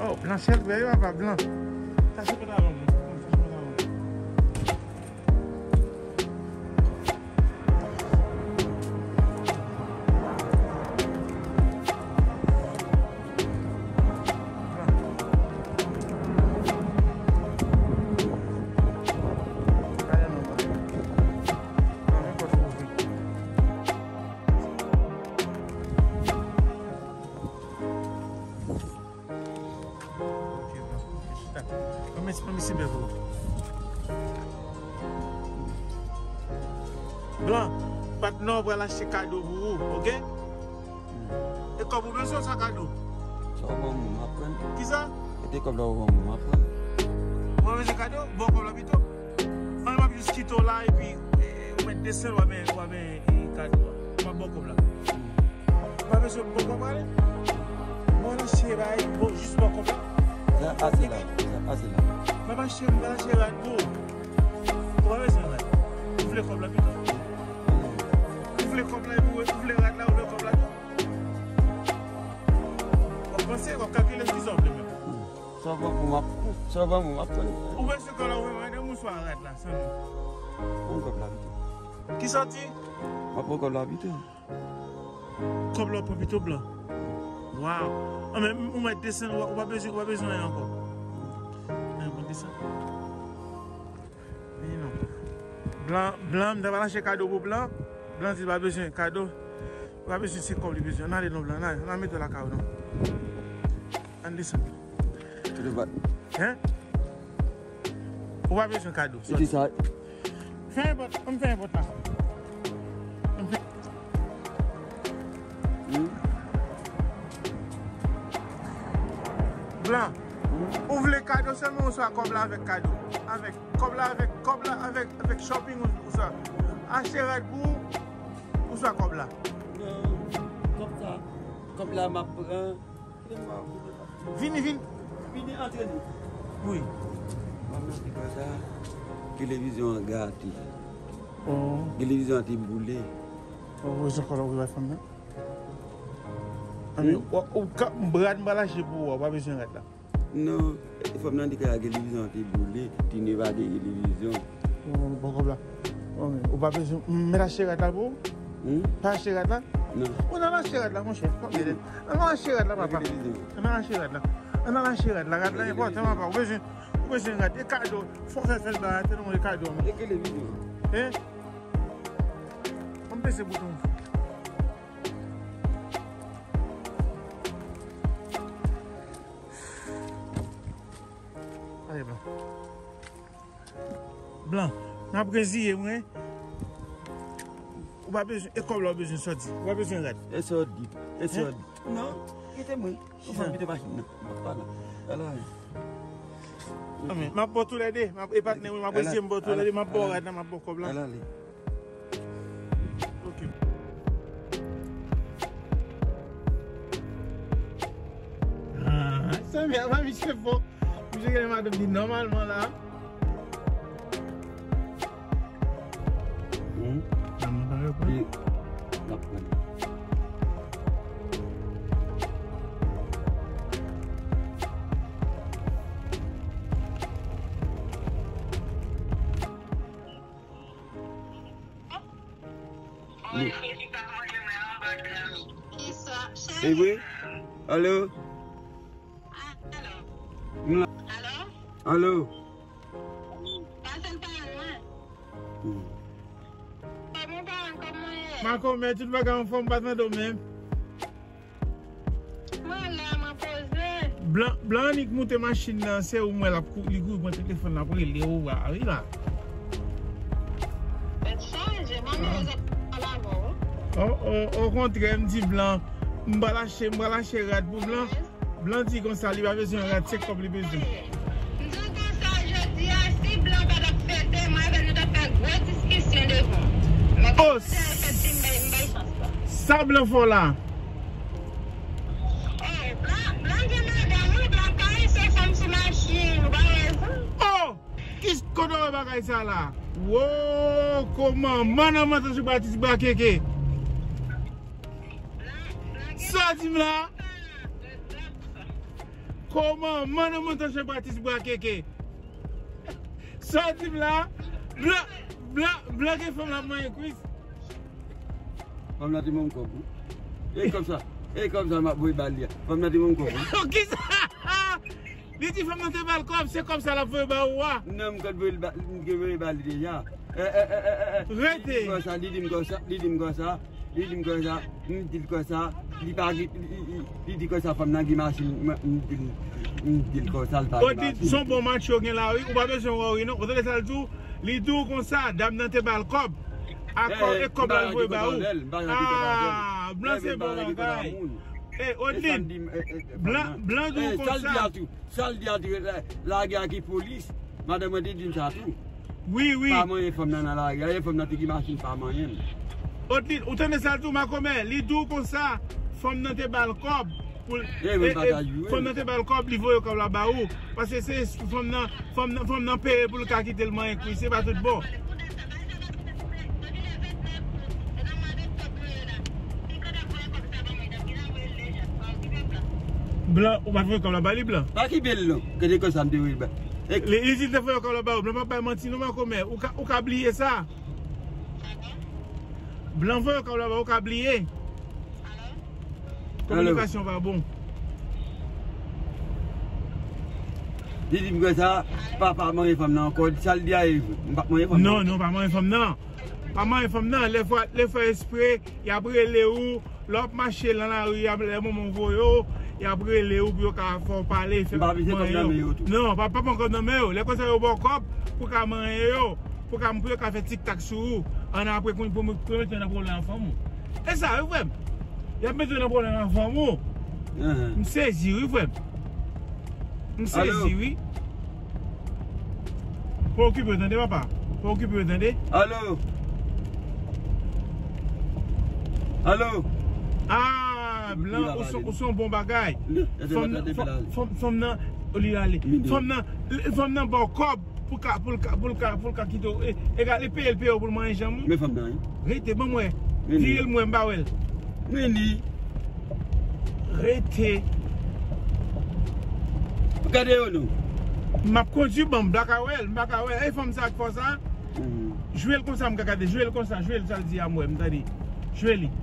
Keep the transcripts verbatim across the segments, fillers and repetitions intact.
Oh, blan sèl vrè yo apa blan. Sa se pantalon mwen. Sa se pantalon mwen. Ok, blan. Chita. Mwen mèsi, mwen mèsi bèvo. Blan, patnè w pral achte kado pou ou, ok? E kòb ou bezwen sa kado? Sa w ban mwen, m ap pran. Kisa? E te kòb la ou ban mwen, m ap pran. Ou pa bezwen kado? Bon kòb la pito. An, m ap jis kite w la epi, e, e, ou mèt desann, w ap, w ap, e, kado a. M ap ba w kòb la. Ou pa bezwen bon kòb ale? Mwen nan cheye bay, bon, jis bon kòb la. Sa ase la, sa ase la. Mwen pa cheye, mwen pa cheye rad pou ou. Ou pa bezwen rad. Ou vle kòb la pito? Ou vle kòb la epi ou, ou vle rad la, ou vle kòb la tou? W ap panse, w ap kalkile kisa w vle menm. Sa w ban pou m ap, sa w ban pou m ap pran. Ou bezwen kòb la, ou vle rad, ou swa rad la, sèlman. Pran kòb la pito. Kisa w di? M ap pran kòb la pito. Kòb la w pran pito blan. Waw. An men ou mèt desann, ou, ou pa bezwen, ou pa bezwen anyen ankò. Anyen, mwen desann. Li non. Blan, blan, m ta pral achte kado pou blan. Blan di l pa bezwen kado. Ou pa bezwen se kòb li bezwen. Ann ale non blan, ann ale, ann al mete w lakay ou non. Ann desann. Tout de bat. Hein? Ou pa bezwen kado. Soti. Sa. Fè yon pòt, ann fè yon pòt la. Ann fè. Hmm? Blan, hmm? Ou vle kado sèlman ou swa kòb la avèk kado? Avèk kòb la, avèk kòb la, avèk, avèk shopping ou, ou swa achte rad pou ou, ou swa kòb la? Non, kòb sa, kòb la m ap pran. Vini, vini. Vini antre nou. Wi. Mwen mèt di konsa, televizyon an gate. Oh. Televizyon an te boule. Oh, rezon kòlò wi bay fanm nan. Anben, hmm? Ou, ou ka, rad m pral achte pou ou, ou pa bezwen rad la. Non, fanm nan di konsa televizyon an te boule, Tine pa gen televizyon. Ou bon kòb la. Ou pa bezwen, m mèt achte rad la pou ou? Hmm? Pa achte rad la? Non. Ou nan achte rad la, monchè. Ann al achte rad la, papa. Ann al achte rad la. Ann al achte rad la. Rad la enpòtan, papa. Ou bezwen, ou bezwen rad. E kado. Fò fè fè l ba, tèlman e kado. E televizyon. Hein? Ann peze bouton. Ale, blan. Blan, n ap reziye mwen. Ou pa bezwen, e kòb la ou bezwen sòti. Ou pa bezwen rad. E sòti. E sòti. Non, kite mwen. Ou fè m kite machin nan. M ap pale. Ala. Anben, m ap ba w toulède. M ap, e patnè mwen, m ap reziye m ba w toulède, m ap ba w rad la, m ap ba w kòb la. Ala, ale. Ok. Ah, sa mè, pa misye fò. Misye gen madanm li nòmalman la. Hmm? Madanm pa reprann. Li, l ap pran. Li. E vre? Alo? Alo? Alo? Pase l pale mwen. Hmm. Kòman w pale, kòman w ye? Makomè, tout bagay anfòm, pa tande w menm. Mwen la, mwen poze. Blan, blan annik moute machin nan, se ou m wè l ap kou-, li kouri pran telefòn l ap rele ou a, wi la. Tèt chaje, mwen menm, ah, se pa la bon. O, o, okontrè, m di blan, m pral achte, m pral achte rad pou blan. Blan di konsa, li pa bezwen rad, se kòb li bezwen. M di w konsa, jodi a, si blan pa t ap fete, mwen avè l nou t ap fè gwo diskisyon devan. Men oh, kounye a, efektivman, m bay chans la. Sa blan fè w la? Oh, blan, blan gen madanm, wi, blan kay, se fanm sou machin, ou pa wè sa? Oh! Kis kote w wè bagay sa la? Wo, kòman manman nan mantan sou pati ti bwa keke? Sa w di m la? O manman nan montan Jean Baptiste Brakeke. Sa w di m la? Blan, blan, blan gen fanm la manyen kwis. Fanm nan te ban m kòb wi. E kòb sa, e kòb sa m ap voye ba li a. Fanm nan te ban m kòb wi. Kisa? Li di fanm nan te ba l kòb, se kòb sa l ap voye ba ou a. Non, m konn voye l ba, m te voye ba li deja. Eh, eh, eh, eh, eh, eh. Rete. Li di m konsa, li di m konsa, li di m konsa, li di m konsa, m di l konsa, li pa gen, li, li, li di konsa fanm nan gen machin, m, m di l, m di l konsa l pa gen machin. Odit, se yon bon match yo gen la wi, ou pa bezwen wè wi non. Ou tande sa l di w? Li di w konsa, dam nan te ba l kòb. Akò e kòb la l voye ba ou. Ah, blan se bon bagay. E, Odit, blan, blan di w konsa. Sa l di a tou, lage a ki polis. Madanm mwen te di m sa tou. Wi, wi. Pa manyen fanm nan nan lari a, e fanm nan te gen machin pa manyen l. Odlit, ou tande sa l di w, makomè, li di w konsa, fanm nan te ba l kòb. Pou l, e, e, fanm nan te ba l kòb, li voye kòb la ba ou. Paske se fanm nan, fanm nan, fanm nan peye pou l ka kite l manyen kwis, se pa tout bon. Blan, ou pa t voye kòb la ba li, blan? Pa ki bèl non, ke de konsa m te voye l ba. Li, li di l te voye kòb la ba ou, blan pa bay manti non, makomè. Ou ka, ou ka bliye sa. Blan voye kòb la ba ou, ou ka bliye. Kominikasyon pa bon. Li di m konsa, pa, pa manyen fanm nan ankò. Sa l di a e vre. M p ap manyen fanm nan. Non, non, pa manyen fanm nan. Pa manyen fanm nan. Lè fwa, lè fwa espre, y ap rele ou. Lè w ap mache nan lari a, lè manman w voye w, y ap rele ou pou yo ka fè w pale, fè manyen yo. Non, pa, pa pran kòb nan men yo. Lè konsa yo ba w kòb pou ka manyen yo, pou ka, pou yo ka fè tiktak sou ou. Annapre, pou, pou, pou yo mete w nan pwoblèm ak fanm ou. E sa wi, frè m. Y ap mete w nan pwoblèm ak fanm ou. M sezi wi, frè m. M sezi wi. Pa okipe yo tande, papa. Pa okipe yo tande. Alo. Alo. Ah, blan, ou se, ou se yon bon bagay. Fanm nan, fanm, fanm nan, li ale. Fanm nan, fanm nan ba w kòb pou ka, pou l ka, pou l ka, pou l ka kite w. E, egal, li peye, l peye w pou l manyen janm ou. Men fanm nan, wi. Rete, ban m wè. Tire l mwen, m pa wè l. Men li. Rete. Gade yo non. M ap kondui, ban m, m pa ka wè l, m pa ka wè l. E fanm sa ak fò sa. Jwe l konsa, m ka gade. Jwe l konsa, jwe l, sa l di a m wè, m tande. Jwe li.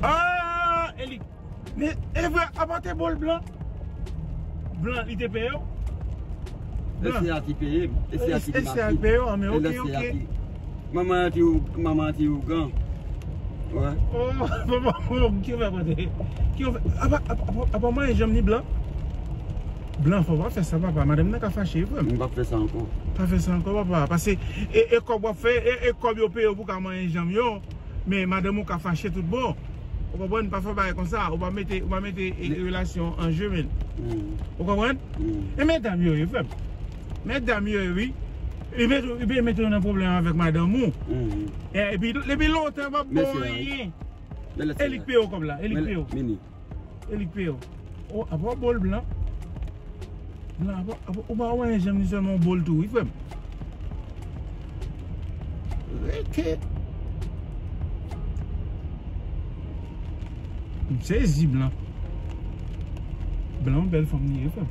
Ah, e li. Men, e vre, apa te bo l blan? Blan, li te peye w? Blan. E se a ki peye m. E se a ki peye w, a, men oke, oke. Manman an te ou-, manman an te ougan. Wè. Oh, papa, oh, ki w fè kote? Ki w fè? Apa, apa, apa, apa manyen janm ni blan? Blan, fò w pa fè sa, papa. Madanm nan ka fache, frè m. M p ap fè sa ankò. Pa fè sa ankò, papa. Paske, e, e kòb w ap fè, e, e kòb yo peye w pou ka manyen janm yo. Men madanm ou ka fache tout bon. Ou konprann? Pa fè bagay konsa. Ou pa mete, ou pa mete, e, relasyon an je, men. Ou konprann? E medam yo ye, frè m. Medam yo ye, wi. Li mete, li mete w nan pwoblèm avèk madanm ou. E, epi, depi lontan, pa bon anyen. E li k peye w kòb la. E li k peye w. E li k peye w. O, apa w bo l blan? Blan, apa, apa, ou pa wè yon janm ni sèlman w bo l tou, wi, frè m. Rete. M sezi, blan. Blan, yon bèl fanm li ye, frè m.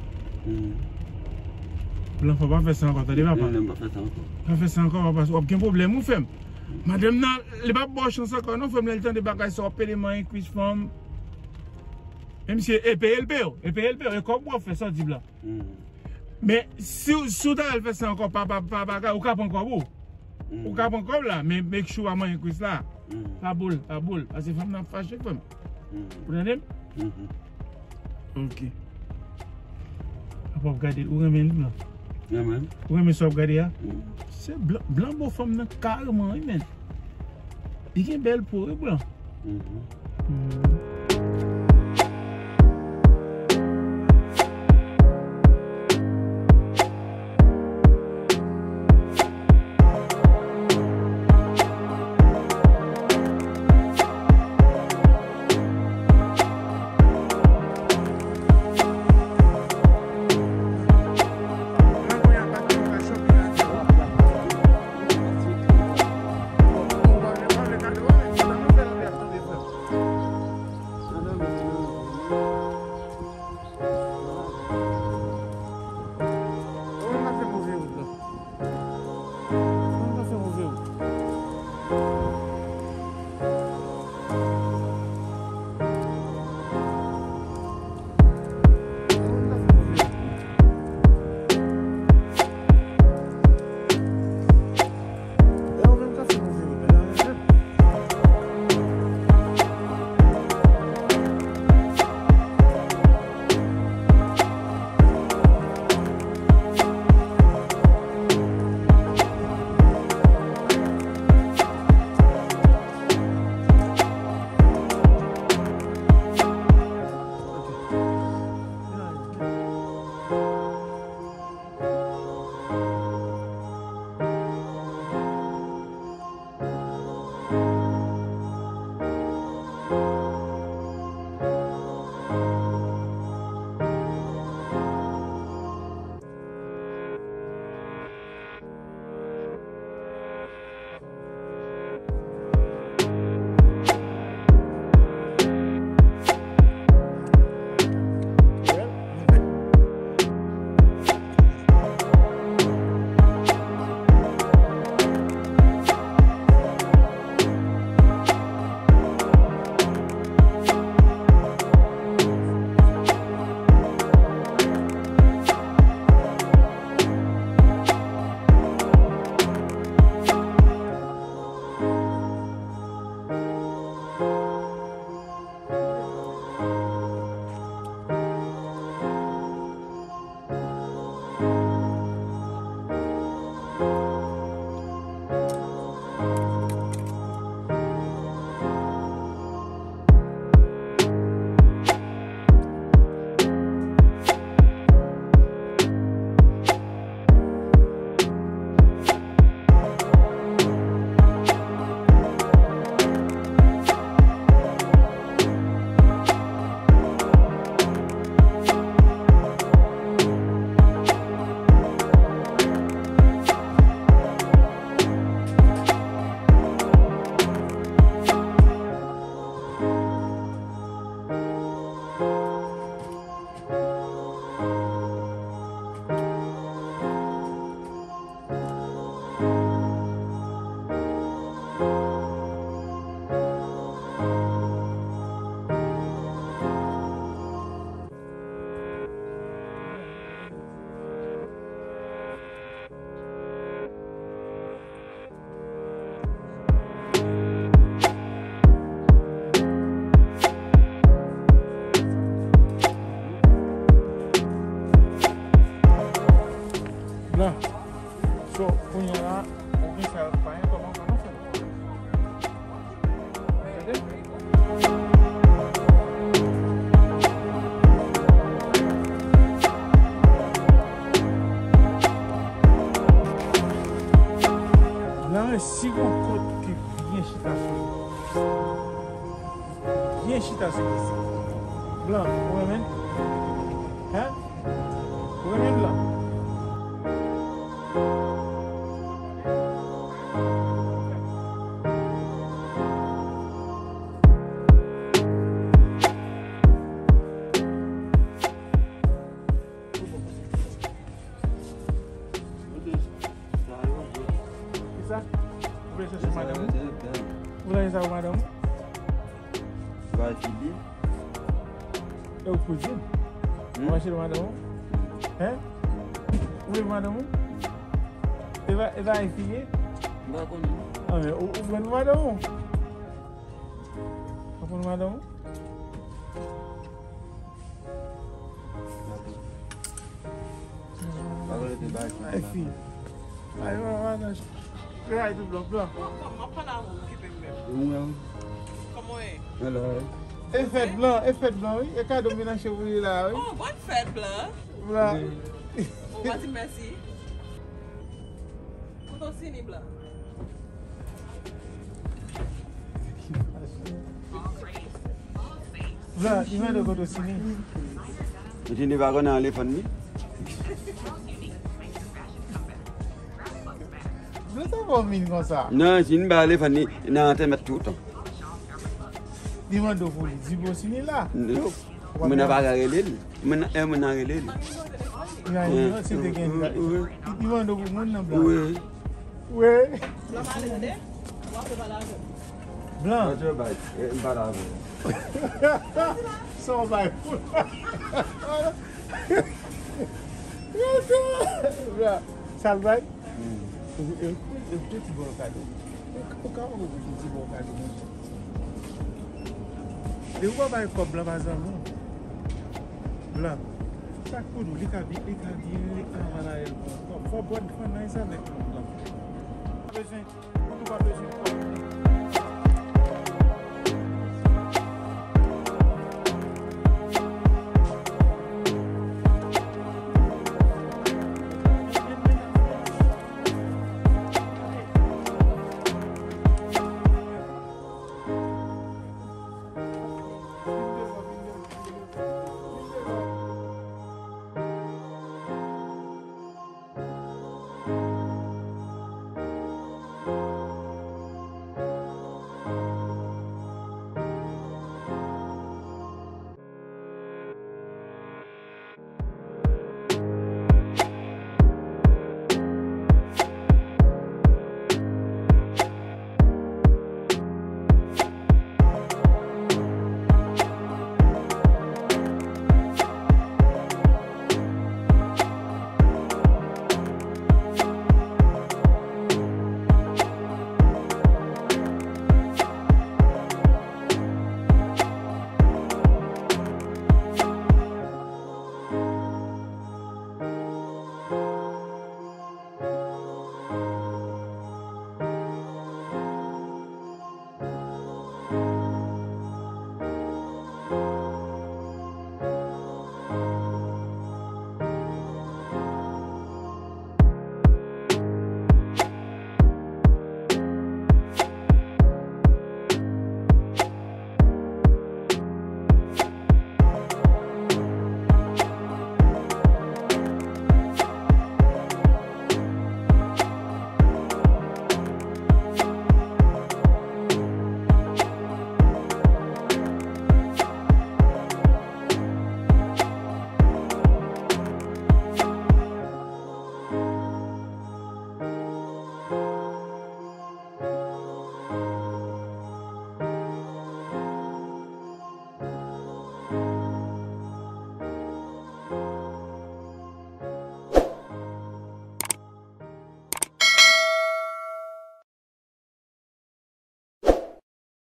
Blan, fò pa fè sa ankò, tande, papa. Non, non, m pa fè sa ankò. Pa fè sa ankò, papa. W ap gen pwoblèm, wi, frè m. Madanm nan, li p ap ba w chans ankò, non, frè m, lè l tande bagay sa, w ap pede manyen kwis fanm. Menm si e peye l peye w, e peye l peye w, e kòb w ap fè, sa w di blan. Men, si, si w ta al fè sa ankò, pa, pa, pa bagay, ou ka pran kòb ou. Ou ka pran kòb la, men make sure w pa manyen kwis la. Pa bo l, pa bo l, paske fanm nan ap fache, frè m. Ou tande m? Ok. Apa w ap gade l, ou renmen li, blan? Renmen. Ou renmen sa w ap gade a? Se blan, blan bo fanm nan kareman, wi, men. Li gen bèl po, wi, blan. Si gon kot ki byen chita sou li. Byen chita sou li. Blan, ou renmen? Hen? Ou renmen blan? Kisa? Ou vle chache madanm ou? Ou vle chache madanm ou? Ba fili. E ou kouzin? Hmm? Ou mache madanm ou? Hen? Ou vle madanm ou? E pa, e pa e fili? M pa konnen. Ah, men ou, ou pran madanm ou? Ou pran madanm ou? Ay, fi. Ay, mama, nan. Ay, tou blan, blan. Kòman w ye? E fèt blan, e fèt blan, wi. E kado m vin achte pou li la, wi. Oh, bòn fèt blan. Blan. Wi. Ou pa di mèsi. Kote w sini blan? Blan, li mande kote w sini. Li pa konnen elefan li. Blan, sa fè w vin konsa? Non, sini pa elefan li nan antèmèt toutan. Li mande w pou li di bon sini la. Non. Moun nan pa ka rele l. Moun nan, e moun nan rele l. Li a nimewo, si te gen, li, li mande pou moun nan blan. Wi. Wi. Blan pale tande. W ap pale avè m. Blan. Mwen te bay, e, m pale avè w. Sa w bay pou l. Blan. Sa l bay? Hmm. Ou, ou, ou, ou te ti bon kado. Ou, ou ka wè ou te ti bon kado, monchè. E ou pa bay kòb blan pa zanmi w. Blan. Sa k pou nou, li ka bi-, li ka byen travay la, el pran kòb. Fò bòn fannay sa nèt non blan. Pa bezwen, ou tou pa bezwen kòb.